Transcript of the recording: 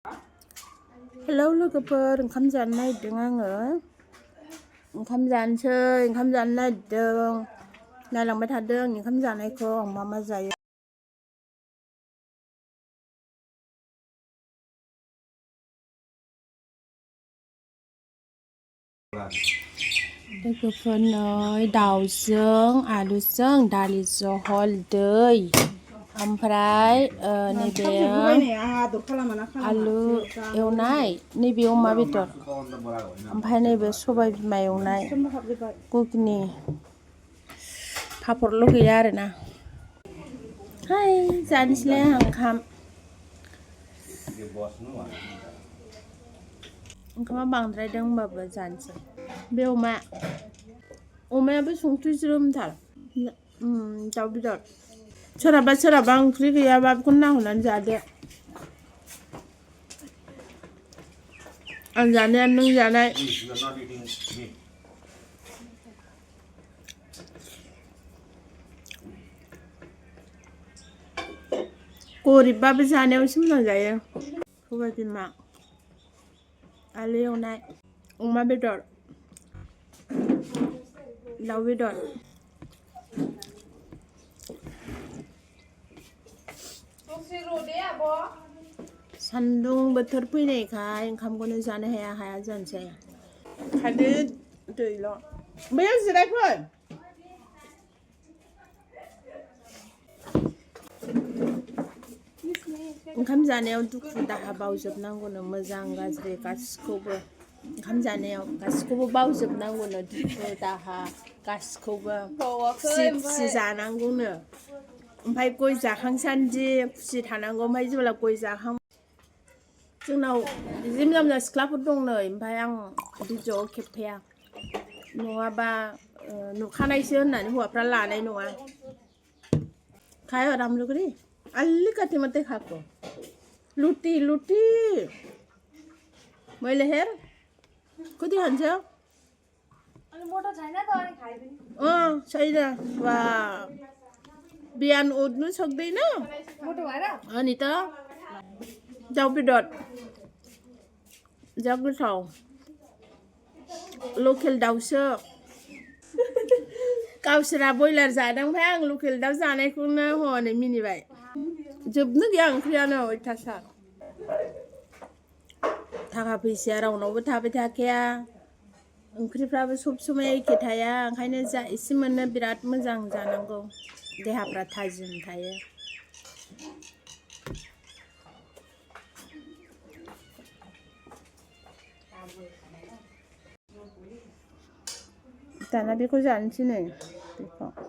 Hello लोगोफोर ओंखाम जानो नागिरदों आङो ओंखाम जानो नागिरदों नायलांबाय थादों ओंखाम जानायखौ आं मा जायो लोगोफोर नै दाउजों आलुजों दालि जहल दै ओमफ्राय नैबे आलु एवनाय नैबे अमा बेदर ओमफ्राय नैबे सबाय बिमा एवनाय गुगनि पापरल' गैया आरोना हाय जानोसैलाय आं ओंखामा बांद्रायदों होमबाबो जानोसै बे अमायाबो संख्रि ज्रोमथार दाउ बेदर सोरहाबा ओंख्रि गैयाबा बेखौनो नाहरनानै जादो आं जानाया नों जानाय गरिबबाबो जानायाव एसे मोजां जायो सबाय बिमा आलु एवनाय अमा बेदर दाउ बेदर सान्दुं बोथोर फैनायखाय ओंखामखौनो जानो हाया जानोसै खालि दैल' बैयाव जिरायफै ओंखाम जानायाव दुखु दाहा बावजोबनांगौनो मोजां गाज्रि गासिखौबो ओंखाम जानायाव गासिखौबो बावजोबनांगौनो दुखु दाहा गासिखौबो खुसि जानांगौनो ओमफ्राय गय जाखांसान्दि खुसि थानांगौ ओमफ्राय जेब्ला गय जाखां जोंनाव बिदि मोजां सिख्लाफोर दं नै ओमफ्राय आं भिडिअ'आव खेबफाया नङाबा नुखानायसो होननानै हौवाफ्रा लानाय नङा खायो हम लोग रे अलिकति मात्रै खाएको लुटी मैले हेर कति खान्छ छैन वा बिहान उठ्नु सक्दैन अनि त दाउ बेदर जा गोथाव लकेल दाउसो गावसोरा बयलार जादों ओमफ्राय आं लकेल दाउ जानायखौनो हनै मिनिबाय जोबनो गैया ओंख्रियानो अयथासार थाखा फैसाया रावनावबो थाबाय थाखाया ओंख्रिफ्राबो सब समय एखे थाया ओंखायनो जा एसे मोनो बिराद मोजां जानांगौ देहाफ्रा थाजिम थायो दाना बेखौ जानोसै नै बेखौ